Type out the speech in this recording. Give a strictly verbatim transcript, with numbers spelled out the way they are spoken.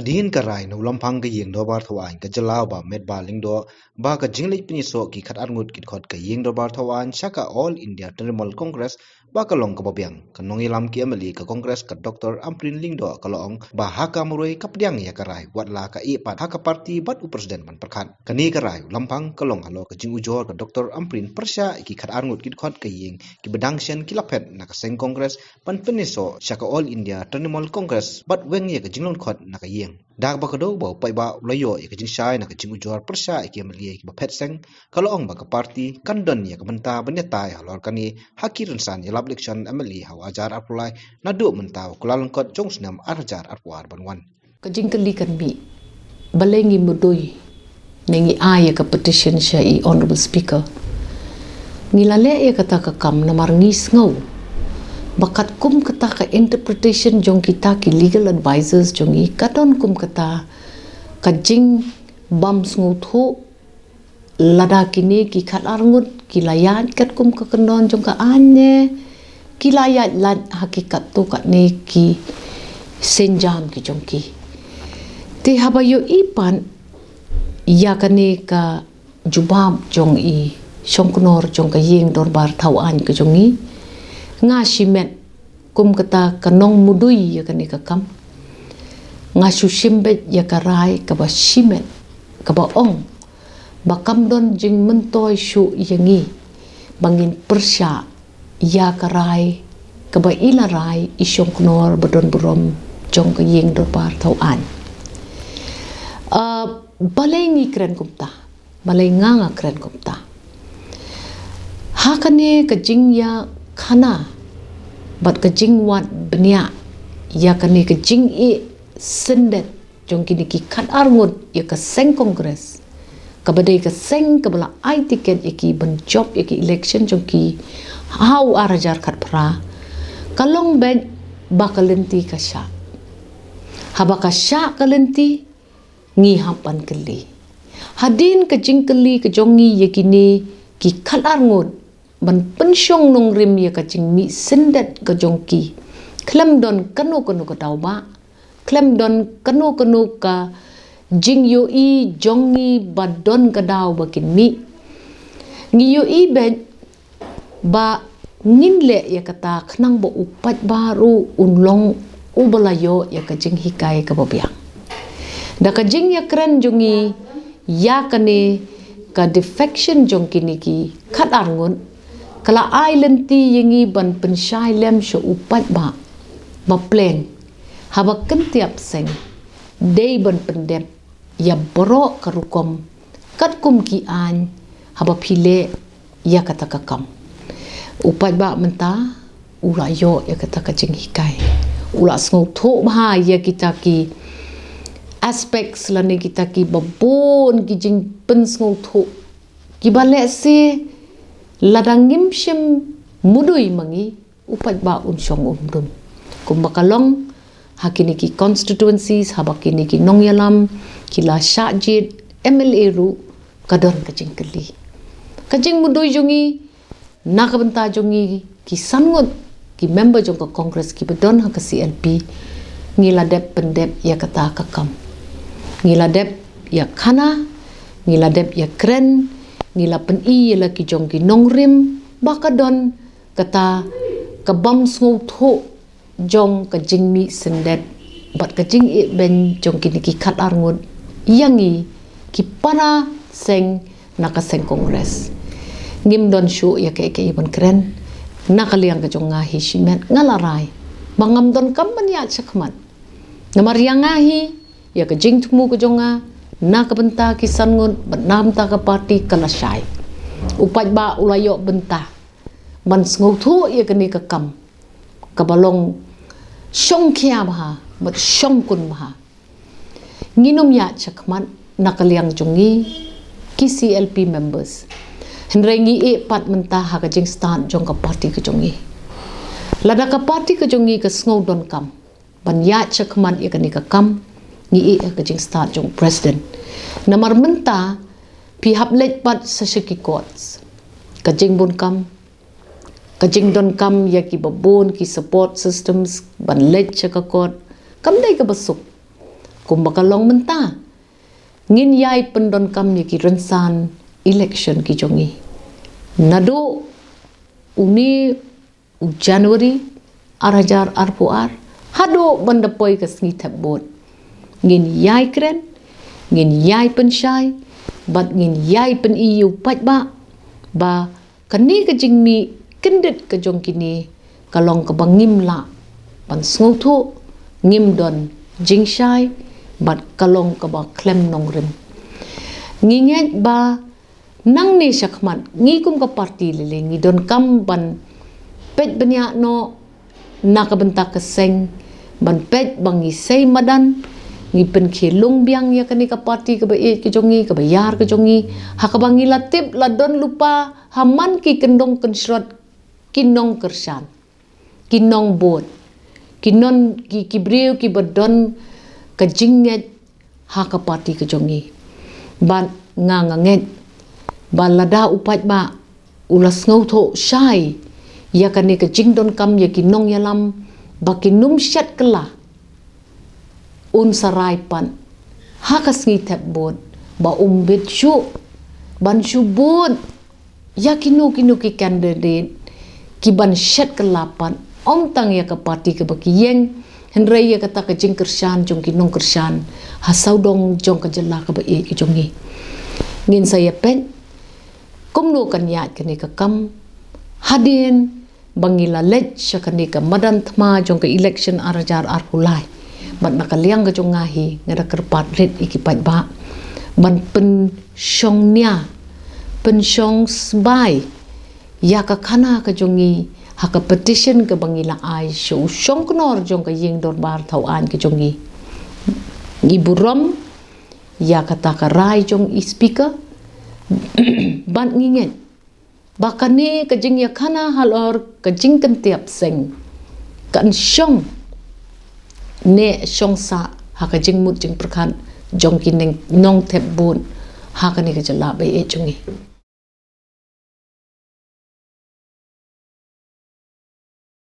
Dien ka rai na u Lamphang ka Ïing Dorbar Thawaiñ ka jylla, u Bah Metbah Lyngdoh, ba ka jingleit pynïasoh ki khatar ngut ki dkhot ka Ïing Dorbar Thawaiñ sha ka All India Trinamool Congress ba ka long kaba biang. Ka nongïalam ki M L A ka Congress, ka Doctor Ampareen Lyngdoh, ka la ong ba ha ka marwei ka pdiang ïa ka rai, watla ka ïeh pat ha ka party bad u president ban pyrkhat. Kane ka rai u Lamphang ka long halor ka jingujor ka Doctor Ampareen pyrshah ïa ki khatar ngut ki dkhot ka ïing kiba dang shen ki la phet na ka seng Congress ban pynïasoh sha ka All India Trinamool Congress bad weng ïa ka jinglong dkhot na ka ïing. Da kaba kdew ba u paidbah u la ïoh ïa ka jingshai na ka jingujor pyrshah ïa ki M L A kiba phet seng, ka la ong ba ka party kan don ïa ka bynta ban ïatai halor kane ha ki rynsan ïalap election M L A ha u ar hajar arphew lai naduh mynta u Kyllalyngkot jong u snem ar hajar arphew ar ban wan. Ka jingkylli kan mih, balei ngi mudui ne ngi ai ïa ka petition sha i Honourable Speaker? Ngi la leh ïa kata ka kam namar ngi sngew ba katkum kata ka interpretation jong kita ki legal advisors jong ngi, ka don kum kata ka jingbym sngewthuh lada kine ki khatar ngut ki la ïaid katkum ka kyndon jong ka aiñ ne ki la ïaid lait ha ki katto katne ki sienjam ki jong ki. Te haba ïohi pat ïa kane ka jubab jong i shongknor jong ka Ïing Dorbar Thawaiñ ka jong ngi, nga shimet kum kata ka nongmudui ïa kane ka kam, nga shu shim beit ïa ka rai kaba shimet, kaba ong ba kam don jingmyntoi shuh ïa ngi ba ngin pyrshah ïa ka rai kaba i la rai i shongknor ba don burom jong ka Ïing Dorbar Thawaiñ. Ah, balei ngi kren kumta? Balei nga nga kren kumta? Ha kane ka jingïakhana bad ka jingwad bniah ïa kane ka jingïeh syndet jong kine ki khatar ngut ïa ka seng Congress, kaba dei ka seng kaba la ai tiket ïa ki ban jop ïa ki election jong ki ha u ar hajar khatphra, ka long beit ba ka lynti ka shah. Haba ka shah ka lynti, ngi hap ban kylli. Hadien ka jingkylli ka jong ngi ïa kine ki khatar ngut ban pynshong nongrim ïa ka jingmih syndet ka jong ki, khlem don kano kano ka daw ba, khlem don kano kano ka jingïohi jong ngi ba don ka daw ba kin mih, ngi ïohi beit ba ngin leh ïa kata khnang ba u paidbah ruh un long uba la ïoh ïa ka jinghikai kaba biang. Da ka jingïakren jong ngi ïa kane ka defection jong kine ki khatar ngut, ka la ai lynti ïa ngi ban pynshai lem sha u paidbah ba pleng, haba kyntiap seng, dei ban pyndep ïa baroh ka rukom katkum ki aiñ haba phi leh ïa kata ka kam. U paidbah mynta u la ïoh ïa kata ka jinghikai, u la sngewthuh bha ïa kita ki aspects lane kita kiba bun ki jingpynsngewthuh kiba lehse lada ngim shym mudui ma ngi, u paidbah un shong um dum. Kumba ka long ha kine ki constituencies, haba kine ki nongïalam ki la shah jied, M L A ruh ka don ka jingkylli. Ka jingmudui jong ngi na ka bynta jong ngi ki san ngut ki member jong ka Congress kiba don ha ka C L P, ngi la dep pyndep ïa kata ka kam. Ngi la dep ïakhana, ngi la dep ïakren, ngi la pyni ïa la ki jong ki nongrim ba ka don kata ka bym sngewthuh jong ka jingmih syndet bad ka jingïeh beiñ jong kine ki khatar ngut ïa ngi ki para seng na ka seng Congress. Ngim don shuh ïa kaei kaei ban kren. Na ka liang ka jong nga hi shimet nga la rai ba ngam don kam ban ïaid shakhmat. Namar ïa nga hi, ïa ka jingthmu ka jong nga na ka bynta ki san ngut bad na ka bynta ka party ka la shai. U paidbah u la ïoh bynta ban sngewthuh ïa kane ka kam kaba long shongkhia bha bad shongkun bha. Ngin ym ïaid shakhmat na ka liang jong ngi ki C L P members, hynrei ngi ïeh pat mynta ha ka jingstad jong ka party ka jong ngi. Lada ka party ka jong ngi ka sngew donkam ban ïaid shakhmat ïa kane ka kam, ngi ïeh ha ka jingstad jong u president. Namar mynta phi hap leit pat sa sha ki courts. Ka jingbun kam, ka jingdonkam ïa kiba bun ki support systems ban leit sha ka court, kam dei kaba suk. Kumba ka long mynta, ngin ïai pyndonkam ïa ki rynsan election ki jong ngi. Naduh une u January ar hajar arphew ar haduh ban da poi ka sngi thep vote, ngin ïai kren, ngin ïai pynshai bad ngin ïai pyni ïa u paidbah ba kane ka jingmih kyndit ka jong kine ka long kaba ngim lah ban sngewthuh, ngim don jingshai bad ka long kaba khlem nongrim. Ngi ngeit ba nangne shakhmat ngi kum ka party lei lei ngi donkam ban peit bniah noh na ka bynta ka seng, ban peit ba ngi sei madan, ngi pynkhie lung biang ïa kane ka party kaba ïeit ka jong ngi, kaba ïar ka jong ngi, ha kaba ngi la tip la don lypa ha man ki kyndong kynshrot, ki nongkyrshan, ki nongvote, ki non, ki, ki briew kiba don ka jingngeit ha ka party ka jong ngi. Bad nga nga ngeit ba lada u paidbah u la sngewthuh shai ïa kane ka jingdonkam ïa ki nongïalam ba kin ym shet kylla, un sa rai pat ha ka sngi thep vote ba um bit shuh ban shu vote ïa kino kino ki candidate ki ban shet kylla pat, ym tang ïa ka party kaba ki ïeng, hynrei ïa kata ka jingkyrshan jong ki nongkyrshan ha sawdong jong ka jylla kaba ïeit ka jong ngi. Ngin sa ïa peit kumno kan ïaid kane ka kam hadien ba ngi la leit sha kane ka madan thma jong ka election ar hajar arphew lai. Bad na ka liang ka jong nga hi nga da kyrpad rit ïa ki paidbah ban pynshong nia, pynshong sbai ïa ka khana ka jong ngi ha ka petition kaba ngi la ai sha u shongknor jong ka ïing dorbar thaw aiñ ka jong ngi. Ngi burom ïa kata ka rai jong i speaker bad ngi ngeit ba kane ka jingïakhana halor ka jingkyntiap seng kan shong ne shong sah ha ka jingmut jingpyrkhat jong ki neng nongthep vote ha kane ka jylla ba ïeit jong ngi.